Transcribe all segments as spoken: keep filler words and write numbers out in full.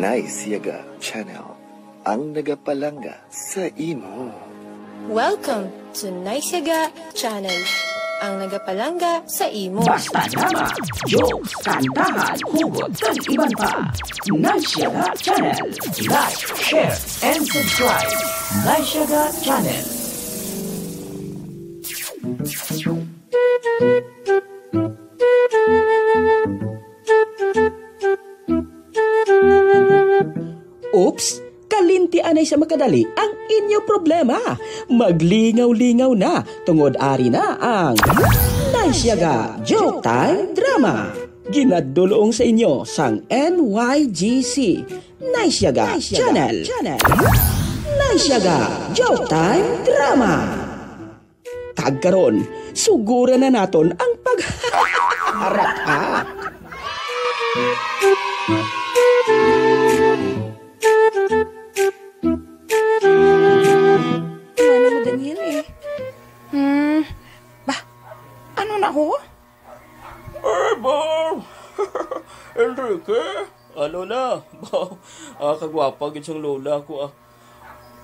Nice Yaga Channel, ang nagapalangga sa imo. Welcome to Nice Yaga Channel, ang nagapalangga sa imo. Basta drama, jokes, kantahan, hugot, kag iban pa. Nice Yaga Channel. Like, share, and subscribe. Nice Yaga Channel. Oops! Kalinti anay sa makadali ang inyo problema. Maglingaw-lingaw na, tungod ari na ang Nice Yaga Joke Time Drama. Ginadulong sa inyo sang N Y G C, Nice Yaga Channel. Nice Yaga Joke Time Drama. Kag karon, suguran na naton ang pagharap. Ano mo, Daniel, eh? Hmm, ba, ano na ho? Ay, ba? Enrique? Ah, Lola, ba? Ah, kagwapa gid sang lola ko, ah.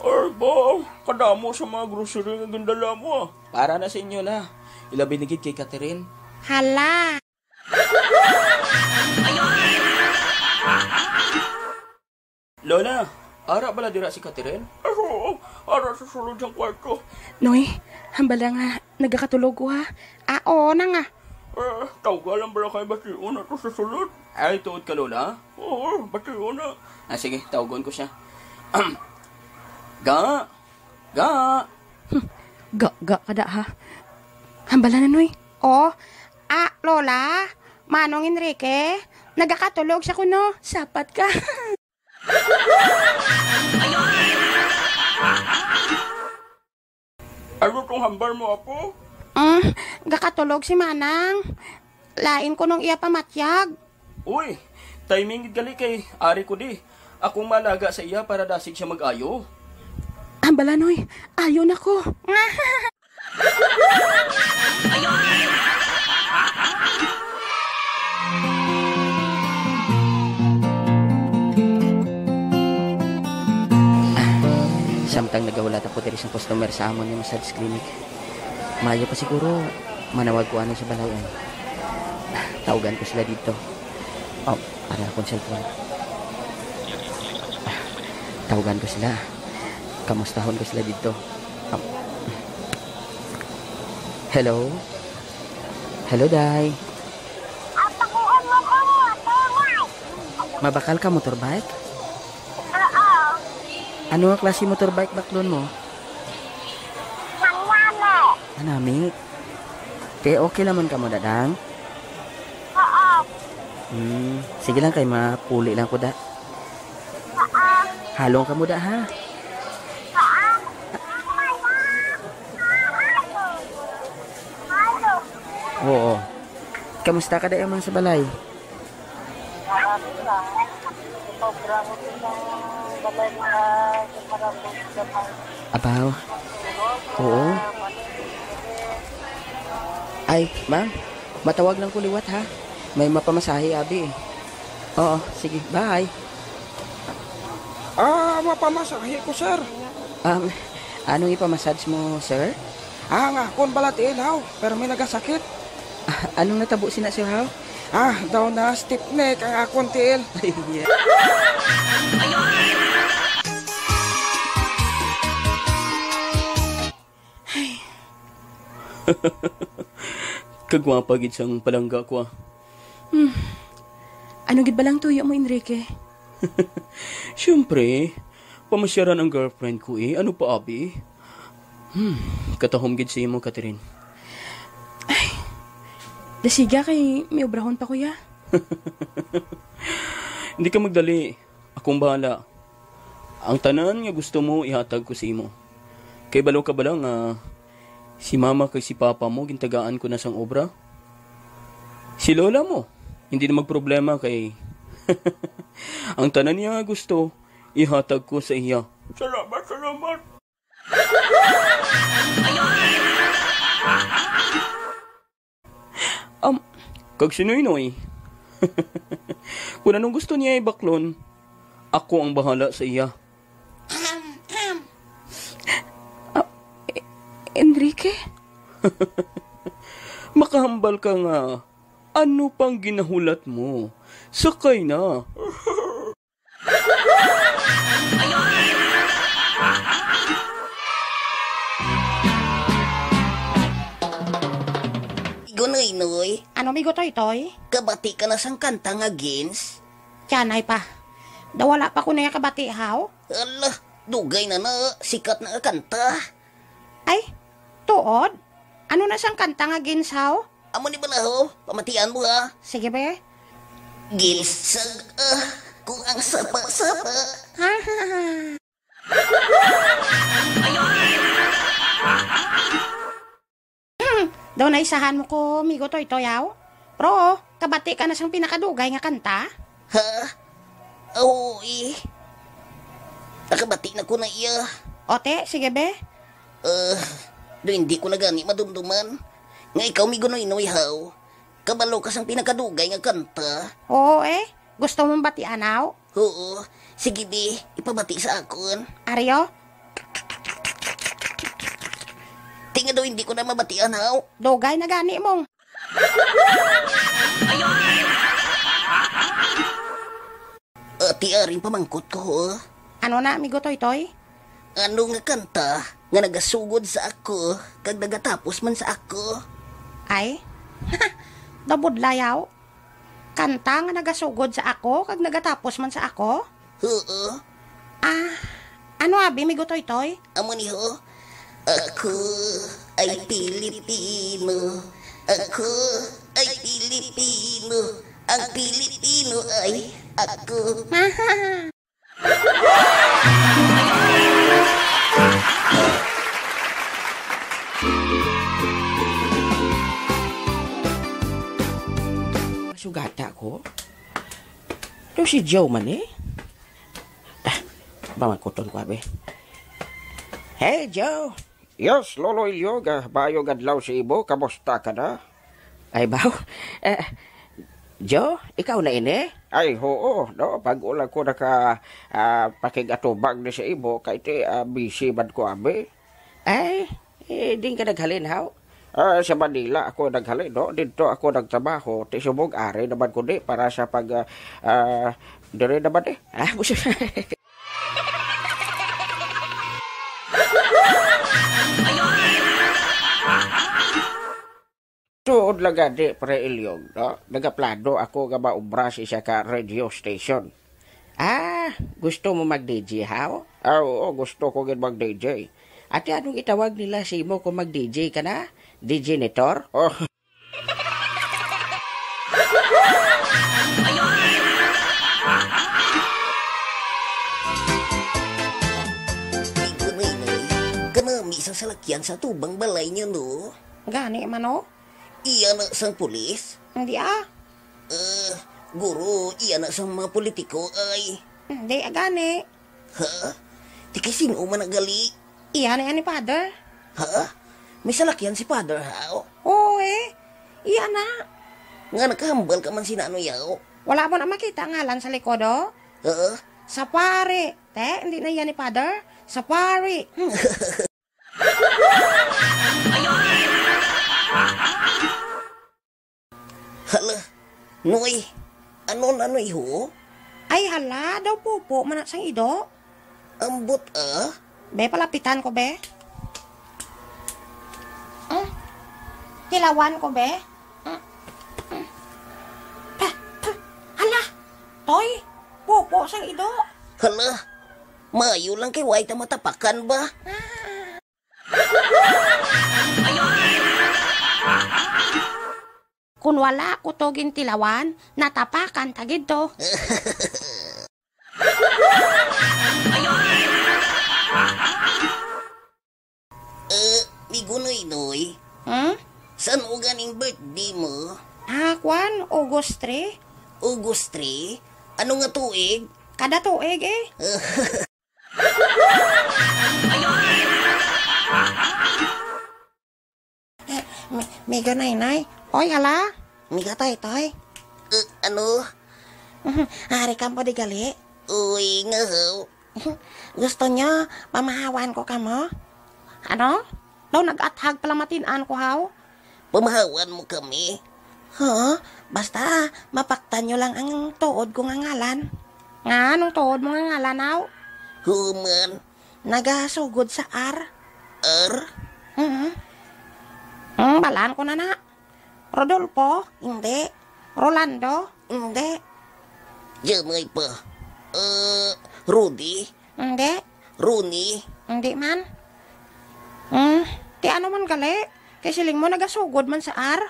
Ay, ba? Kadamo sa mga grocery nga gindala mo, ah. Para na sa inyo na. Ilabi na gid kay Catherine. Hala. Lola, ara bala dira si Catherine? Ah, oo, ara sa sulod sang kwarto. Noy, hambala nga nagakatulog ko, ha? Ah, oo na nga. Eh, tawga lang bala kay bation na to sa sulod. Ay, tuod ka, Lola? Oo, bation na. Ah, sige, tawgon ko siya. Ga! Ga! Hmm, ga, ga ka da, ha? Hambala na, Noy. Oh, ah, Lola, Manong Enrique, nagakatulog siya kuno. Sapat ka. Ano tong hambal mo, apo? Mm, gakatulog si Manang. Lain ko nung iya pamatyag. Uy, timing gid gali kay ari ko di. Akong malaga sa iya para dasig siya mag-ayo. Hambala, Noy, ayo na ko. Samtang nagahulat ako diri sa customer sa amon nga massage clinic, maayo pa siguro manawag ko anay sa balay, ay. Tawgan ko sila didto. Oh, para akong cellphone. Tawgan ko sila. Kamustahon ko sila didto. Um, hello? Hello, Day. Mabakal ka motorbike? Oo. Ano nga klase motorbike baklon mo? Nami. Te, okay naman ka mo, Dadang? Oo. Hmm, sige lang kay mapuli lang ko, da. Oo. Halong ka mo, da, ha? Oo. Oo. Kamusta ka da man sa balay? Abaw. Oo. Ay, ma'am, matawag lang ko liwat, ha? May mapamasahe, abi, eh. Oo, sige. Bye. Ah, mapamasahe ko, sir. Um, anong ipamassage mo, sir? Ah, ang akon bala tiil, haw, pero may nagasakit. Ah, anong natabo sina, sir, haw? Ah, daw na stiff neck ang akon tiil. Ay. Kagwapa gid sang palangga ko, ah. Hmm. Ano gid ba lang tuyo mo, Enrique? Siyempre, pamasyaran ang girlfriend ko, eh. Ano pa, abi? Hmm, katahom gid sa imo, Catherine. Ay, dasiga kay may obrahon pa, kuya. Hindi ka magdali. Akong bahala. Ang tanan nga gusto mo, ihatag ko sa imo. Kay balo ka bala nga si mama kag si papa mo gintagaan ko na sang obra? Si lola mo, hindi na magproblema kay ang tanan niya nga gusto, ihatag ko sa iya. Salamat, salamat. Um, kag si Noynoy? Kung anong gusto niya ibaklon, Ako ang bahala sa iya. Ah, E-, Enrique? Makahambal ka nga, ano pang ginahulat mo? Sakay na. Amigo Noynoy. Ano, Amigo Toytoy? Kabati ka na sang kanta nga Gins? Tiyanay pa. Daw wala pa ko niya kabati, haw? Ala, dugay na na, sikat na nga kanta. Ay, tuod? Ano na sang kanta nga Gins, haw? Amo ni bala, ho, pamatian mo, ha? Sige, be. Ginsag, ah, ko ang sapa-sapa. Ha, ha, ha. Daw naisahan mo ko, Amigo Toytoy, aw? Pero, kabati ka na sang pinakadugay nga kanta? Ha? Oo, eh. Nakabati na ko na iya. Ote, sige, be. Ah, do hindi ko na gani madumduman nga ikaw, Amigo Noynoy, haw. Kabalo ka sang pinakadugay nga kanta. Oo, eh. Gusto mong batian, aw? Oo. Sige, bi. Ipabati sa akon. Ari, o. Ti nga daw hindi ko na mabatian, haw. Dugay na gani mong. Ati, aring pamangkot ko, ho. Ano na, Amigo Toytoy? Ano nga kanta nga nagasugod sa ako kag nagatapos man sa ako? Ay? Nabudlayaw. Kanta nga nagasugod sa ako kag nagatapos man sa ako? Oo. Ah, ano abi, Amigo Toytoy? Amo ni, ho. Ako ay Pilipino. Ako ay Pilipino. Ang Pilipino ay ako. Sugata ko. Ito si Joe man, eh. Ah, pamangkuton ko, abi. Hey, Joe! Yes, Lolo Ilyog, ah, maayong adlaw sa imo. Kamusta ka na? Ay, baw. Eh, Joe, ikaw na ini? Ay, oo, no. Bago lang ko naka, ah, pakig-atubang ni sa imo, kay ti, ah, busy man ko, abi. Ay, eh, din ka naghalin, haw? Ah, sa Manila ako naghalin, no? Didto ako nagtrabaho. Ti subong ari naman ko di para sa pag, ah, ah, dire naman, eh. Ah, gusto. Tuod lang gani, Pre Ilyong, no? Nagaplano ako nga maobra sa isa ka radio station. Ah, gusto mo mag-D J, haw? Ah, oo, gusto ko gid mag-D J. Ate, anong itawag nila sa imo kung mag-D J ka na? D J Nitor? Oh. Amigo Noynoy, kanami sang salakyan sa tubang balay niyo, no? Gani man, no? Iya na sang pulis? Hindi, ah. Eh, guro, iya na sang mga politiko, ay. Hindi, ah, gani. Ha? Ti kay sin-o man na gali? Iya na yan ni Father. Ha? May salakyan si Father, ha? Oo, eh. Iya na. Nga nakahambal ka man si Nanoy, yaw? Wala mo na makita ngalan sa likod, oh? Ha? Safari. Te, hindi na yan ni Father. Safari. Hala, Noy, ano na, Noy, ho? Ay, hala, daw pupo man na sang ido. Ambot, ah. Be, palapitan ko, be. Mm. Tilawan ko, be. Mm. Mm. Pa, pa, hala, Toy, pupo sang ido. Hala, maayo lang kay way ta matapakan ba? Ah. Kun wala ko to gintilawan, natapakan ta gid to. Eh, Migo Noynoy, hmm? San-o ganing birthday mo? Ah, kwan, August three. August three? Ano nga tuig? Kada tuig, eh. Eh, mi-, Migo Noynoy. Oy, ala. Migo Toytoy. Eh, ano? Ari ka mo di gali. Uy, nga haw. Gusto nyo, pamahawan ko kamo? Ano? Daw nag-athag pala matin-an ko, haw? Pamahawan mo kami? Huh? Basta, mapaktan nyo lang ang tuod ko nga ngalan. Nga, anong tuod mo nga ngalan, haw? Human. Nagasugod sa R. R? Mm. Mm, balaan ko na na. Rodolfo? Hindi. Rolando? Hindi. Yan ay pa. Uh, Rudy? Hindi. Rooney? Hindi man. Hmm, ti ano man gali? Kay siling mo nagasugod man sa R.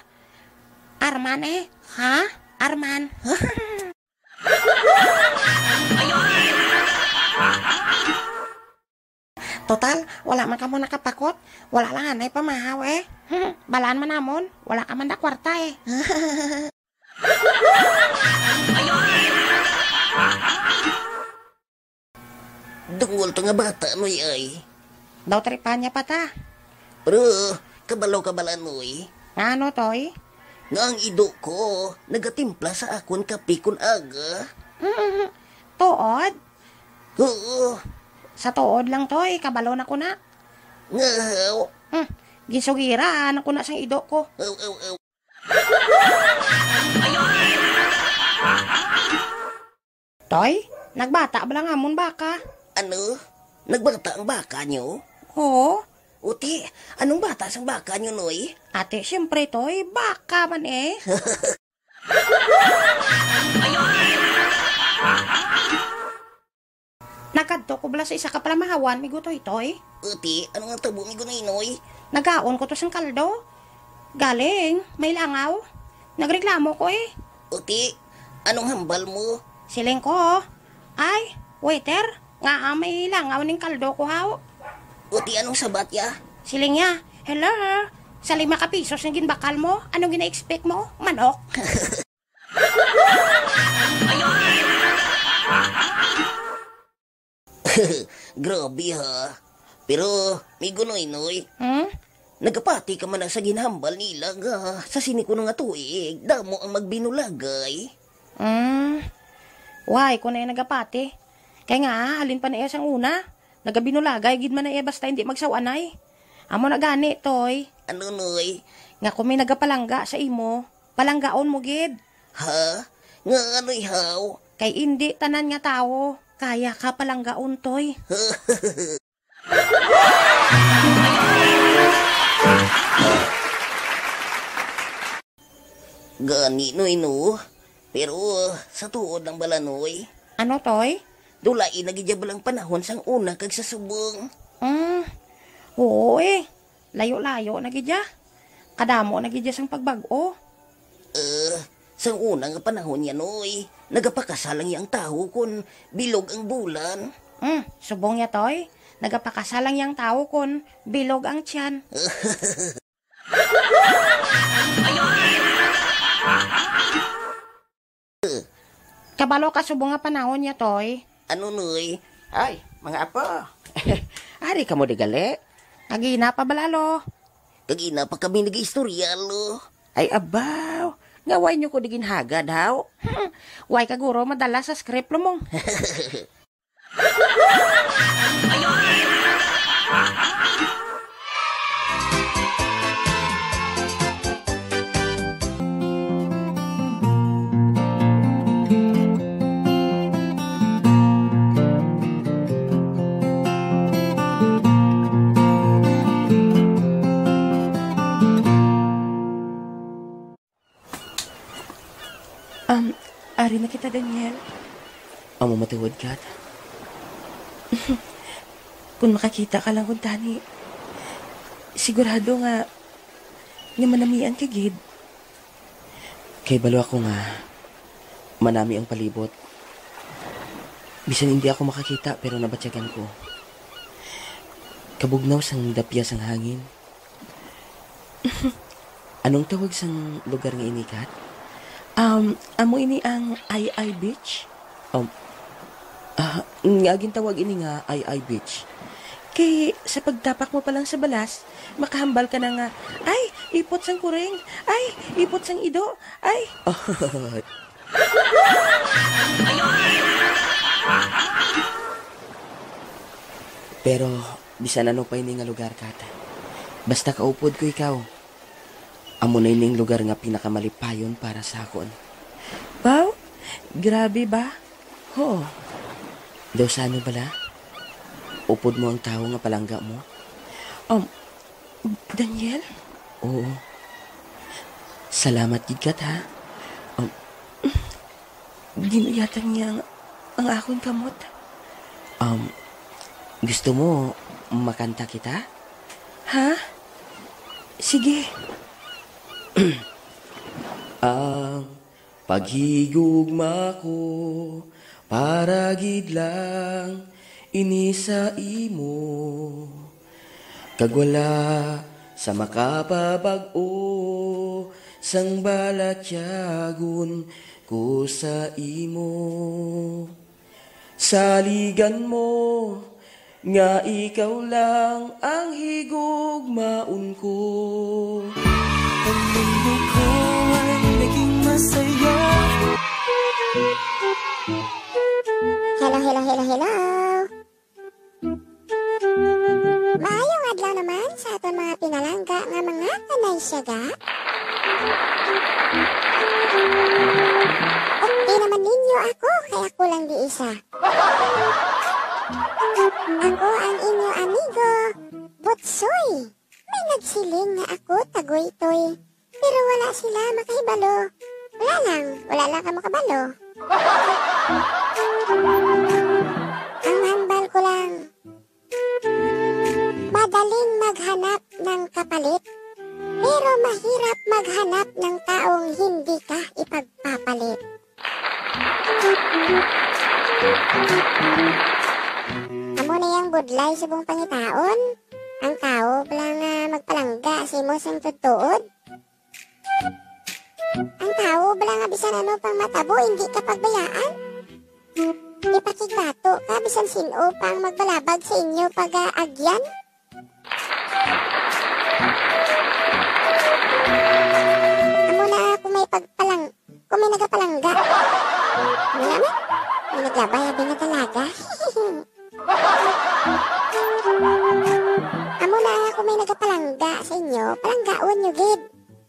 Arman eh. Ha? Arman. Total, wala man kamo nakapakot. Wala lang anay pamahaw eh. Balaan man namon, wala ka man da kwarta eh. Dungol to nga bata, Noy, ay. Daw tripan niya pa ta. Pero, kabalo ka bala, Noy? Nga ano, Toy? Nga ang ido ko nagatimpla sa akon kape kun aga. Mm, tuod? Oo. Sa tuod lang, Toy, kabalo na ko na. Nga, haw? Hmm, ginsugiran ako na sang ido ko. Aw, aw, aw. Toy, nagbata bala nga amon baka? Ano? Nagbata ang baka nyo? Oo. Uti, anong bata sang baka nyo, Noy? Ate, siyempre, Toy, baka man eh. Nagkadto ko bala sa isa ka palamahawan, Migo Toy-toy. Uti, ano nga tabo, Migo Noy-noy? Nagaon ko to sang kaldo. Galing, may langaw. Nagreklamo ko eh. Uti, anong hambal mo? Siling ko, "Ay, waiter, ngaa may langaw ning kaldo ko, haw?" Uti, anong sabat ya? Siling niya, "Hello, sa lima ka pisos nga ginbakal mo, anong gina-expect mo? Manok?" Grabe, ha. Pero, Migo Noy-noy, hmm? Nagapati ka man na sa ginhambal nila nga sa sini kuno nga tuig, damo ang magbinulagay. Hmm. Why ko na yung nagapati? Kay nga, halin pa na iya sang una. Nagabinulagay gid man na iya basta hindi magsaw-anay. Amo na gani, Toy. Ano, Noy? Nga kung may nagapalangga sa imo, palanggaon mo gid. Ha? Nga ano, ihaw? Kay indi tanan nga tawo kaya ka palanggaon, Toy. Gani, Noy, no? Pero, ah, sa tuod lang bala, Noy. Ano, Toy? Dulai na gid ya balang panahon sang una kag sa subong. Mm, oo, eh. Layo-layo na gid ya. Kadamo na gid ya sang pagbag-o. Eh, sang una nga panahon ya, Noy, nagapakasal lang ya ang tawo kon bilog ang bulan. Mm, subong ya, Toy. Nagapakasal lang ya ang tawo kon bilog ang tiyan. Kabalo ka subong nga panahon niya, Toy. Ano, Noy? Ay, mga apo. Ari kamo di gali? Kagina pa bala, lo. Kagina pa kami nag-istorya, lo. Ay, abaw. Nga way nyo ko di ginhagad, haw? Way ka guro madala sa script, lumong. Um, ari na kita, Daniel. Amo matuod, Kat. Kung makakita ka lang kuntani, sigurado nga, nga manamian ka gid. Kay balo ako nga manami ang palibot. Bisan hindi ako makakita, pero nabatyagan ko. Kabugnaw sang dapya sang hangin. Anong tawag sang lugar nga ini, Kat? Um, amo ini ang Ai Ai Beach? Um, ah, nga gintawag ini nga Ai Ai Beach. Kay sa pagtapak mo pa lang sa balas, makahambal ka na nga, "Ay, ipot sang kuring! Ay, ipot sang ido! Ay!" Oh, Pero bisan ano pa ini nga lugar, Kat, basta kaupod ko ikaw, amo na ining lugar nga pinakamalipayon para sa akon. Wow! Grabe ba? Ho. Daw sa ano bala? Upod mo ang tawo nga palangga mo? Um, Daniel? Oo. Salamat gid, Kat, ha? Um, ginuyatan niya ang, ang akon kamot. Um, gusto mo makanta kita? Ha? Sige. Ang paghigugma ko para gid lang ini sa imo, kag wala sa makapabag-o sang balatyagon ko sa imo. Saligan mo nga ikaw lang ang higugmaon ko. Ang mundo ko ay naging masaya. Hello, hello, hello, hello. Maayong adlaw naman sa aton mga pinalangga nga mga kanay siyaga. Updi naman ninyo ako, kay ako lang di isa. Ako ang inyo amigo, Butsoy. May nagsiling nga ako tagoytoy, pero wala sila makahibalo. Wala lang, wala lang kamo kabalo. Ang hambal ko lang, madaling maghanap ng kapalit, pero mahirap maghanap ng taong hindi ka ipagpapalit. Amo na yang budlay subong pangitaon. Ang tawo bala nga magpalangga sa imo sang tuod-tuod. Ang tawo bala nga bisan ano pang matabo, hindi ka pagbayaan. Ipakigbato ka bisan sin-o pa ang magbalabag sa inyo pag-aagyan. Amo na kung may pagpalang-, kung may nagapalangga. Wala man. May naglabay, abi nga dalaga. Amo na kung may nagapalangga sa inyo, palanggaon nyo gid.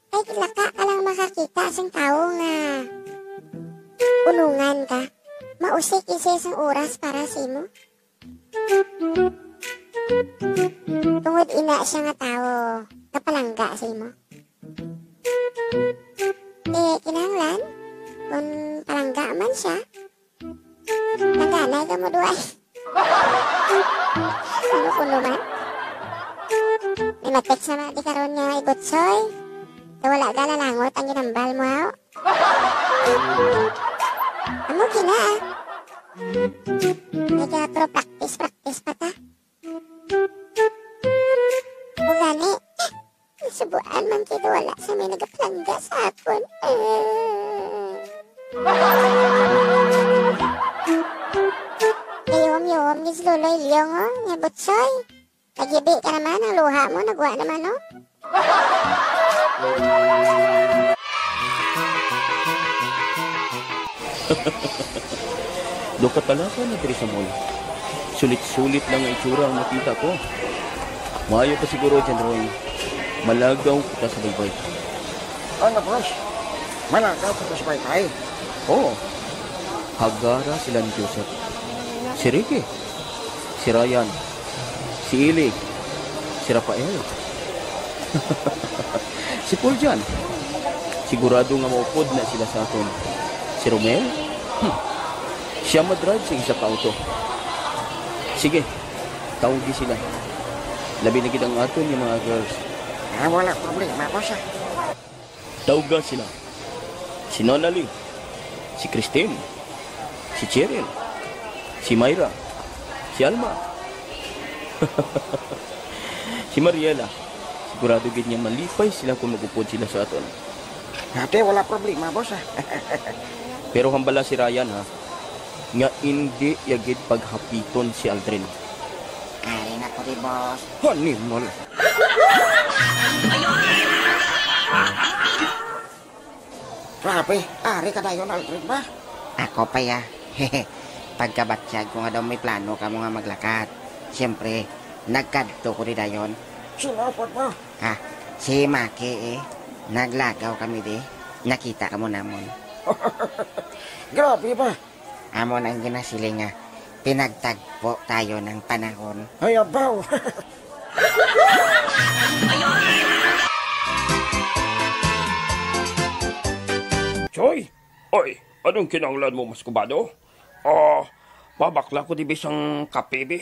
Kay laka ka lang makakita sing tawo nga unungan ka. Mausik isa sang oras para sa imo. Tungod ina siya nga tawo, kapalangga sa imo. Kay kinahanglan, kung palangga man siya, naghanay ka mo duwa. Ano ko naman? May matext naman di karon nga ibutsoy. Kay wala ka lalangot ang ginambal mo, haw? Amo gina, ah. Nagapro practice, practice pa ta. O gani, nasubuan man gid wala sa may nagapalangga sa akon. Gayom-yom ni si Loloy Leong, oh, nga butsoy. Kagibi ka naman, ang luha mo, nagwa naman, no? Duha ka talaka na diri sa mall. Sulit-sulit lang nga itsura ang makita ko. Maayo pa siguro, John Roy. Malagaw kita sa baybay. Ano, boss? Malagaw kita sa baybay? Oo. Hagara sila ni Joseph. Si Ricky. Si Ryan, si Ili, si Rafael, si Paul Jan. Sigurado nga maupod na sila sa aton. Si Romel? Hmm. Siya madrive sa isa ka auto. Sige, tawgi sila. Labi na gid ang aton nga mga girls. Ah, wala problema, boss, ah. Tawga sila. Si Nonali, si Christine, si Cheryl, si Myra, si Alma, si Mariela. Sigurado gid nga malipay sila kung mag-upod sila sa aton. Ate, wala problema, boss, ah. Pero hambala si Ryan, ha, nga indi ya gid paghapiton si Aldrin. Ari na ko di, boss. Animal. Grabe, ari ka dayon, Aldrin, ba? Ako pa ya. Pagkabatyag ko nga daw may plano kamo nga maglakat. Siyempre, nagkadto ko di dayon. Sino pod mo? Ah, si Maki, eh. Naglagaw kami di. Nakita kamo namon. Grabe ba? Amo nang ginasiling nga pinagtagpo tayo ng panahon. Ay, abaw. Choy! Oy, anong kinahanglan mo, Mas Kubado? Ah, mabakla ko di bisang kape, bi.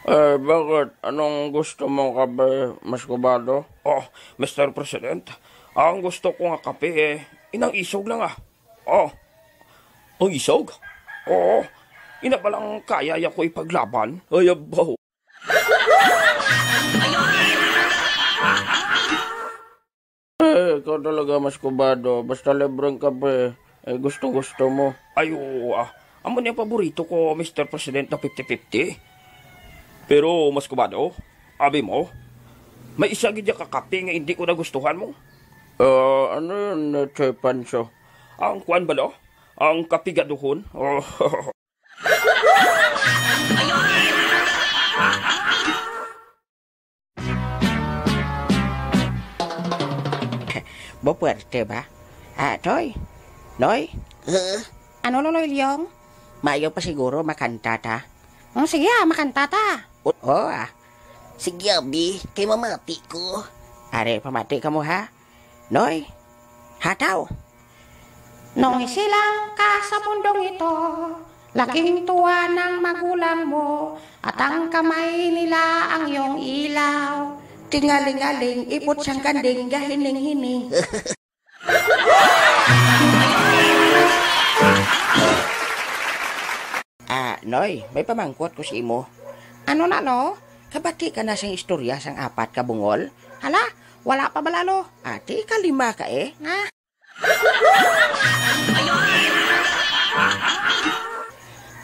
Eh, bakit? Anong gusto mong kape, Mas Kubado? Oh, Mister President, ang gusto ko nga kape, eh, inang isog lang, ah. Oh, ang isog? Oo, ina ba lang kaya ya ko ipaglaban? Ay, abaw. Eh, ikaw talaga, Mas Kubado. Basta libreng kape, eh, gusto-gusto mo. Ay, oo, ah. Amo ni ang paborito ko, Mister President, na fifty fifty. Pero, Mas Kubado, abi mo, may isa gid ya ka kape nga hindi ko nagustuhan mo. Ah, ano yun, eh, Choy Pancho? Ang kuwan bala? Ang kapigaduhon? Oh. Bupuerte ba? Ah, Toy? Noy? Huh? Ano, Lolo Ilyong? Maayo pa siguro makanta ta. Mm, sige, ah, makanta ta. O, o, ah. Sige, abi, kay mamati ko. Are, pamati ka mo, ha? Noy, hataw. Nung isilang ka sa mundong ito, laking tuwa ng magulang mo, at ang kamay nila ang iyong ilaw. Tingaling-aling, ipot siyang kanding, gahining-hining. Ah, Noy, may pamangkot ko sa imo. Ano na, no? Kabati ka na sing istorya sang apat ka bungol? Hala, wala pa bala, lo. Ati, kalima ka, eh. Ah.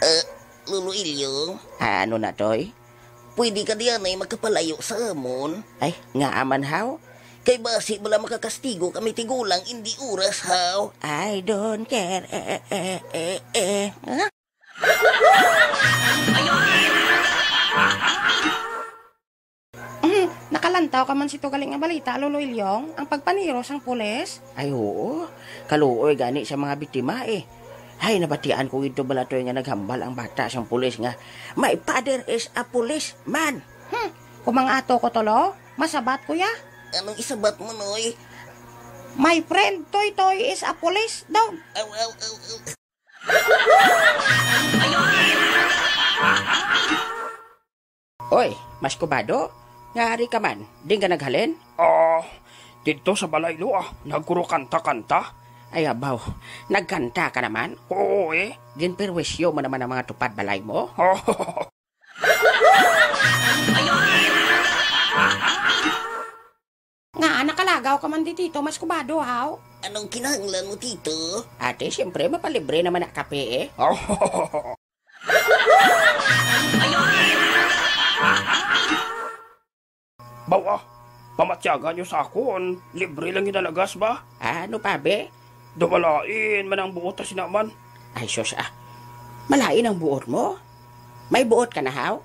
Eh, Lolo Ilyong? Ah, ano na, Toy? Pwede ka diyan ay makapalayo sa amon? Ay, nga aman, haw? Kay basi bala makakastigo kami tigulang indi oras, haw? I don't care, eh, eh, eh, eh, eh. Ah? Mhm, nakalantaw ka man sito gali nga balita, Lolo Ilyong, ang pagpaniro sang pulis? Ay, oo. Kaluoy gani sa mga biktima, eh. Ay, nabatian ko gid to bala, Toy, nga naghambal ang bata sang pulis nga, "My father is a policeman." Hmm, kung mga ato ko to, lo, masabat ko ya. Anong isabat mo, Noy? "My friend, Toy Toy, is a police dog." Aw, aw, aw, aw. Oy, Mas Kubado, nga ari ka man, din ka naghalin? Ah, didto sa balay, lo, ah, nagkurukanta-kanta. Ay, abaw, nagkanta ka naman? Oo, eh. Ginperwisyo mo naman ang mga tupad balay mo? Nga, nakalagaw ka man di, Tito, Mas Kubado, haw? Anong kinahanglan mo, Tito? Ate, siyempre, mapalibre naman na kape, eh. Bawa, pamatyagan niyo sa akon, libre lang ginalagas ba? Ano pa, be? Dumalain man ang buot ta sinaman. Ay, sus, ah. Malain ang buot mo? May buot ka na, haw?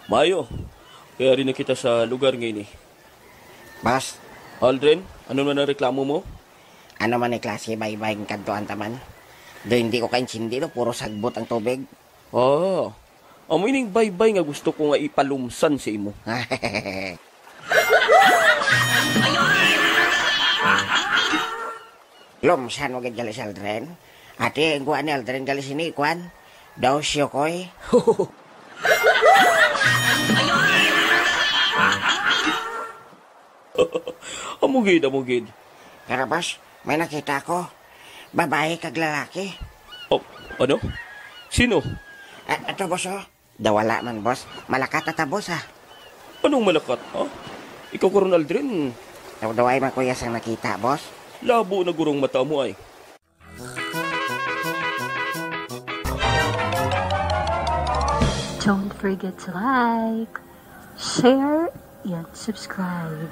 Mayo, kay ari na kita sa lugar nga ini. Boss. Aldrin, ano man ang reklamo mo? Ano man ang klase baybay ang kadtuan taman? Do hindi ko kaintindi, no? Puro sagbot ang tubig. Oh, amo ining baybay nga gusto ko nga ipalumsan sa imo. Lumsan mo gid gali si Aldrin. Ati, ang kuha ni Aldrin gali sini, kuan. Daw siyo koy. Amo gid, amo gid. Pero boss, may nakita ko. Babae kag lalaki. Oh, ano? Sino? A-, ato, boss, oh. Daw wala man, boss. Malakat ata, boss, ah. Anong malakat, ha? Ikaw karon, Aldrin? Daw, daw ay man, kuya, sang nakita, boss. Labo na gurong mata mo, ay. Don't forget to like, share, and subscribe.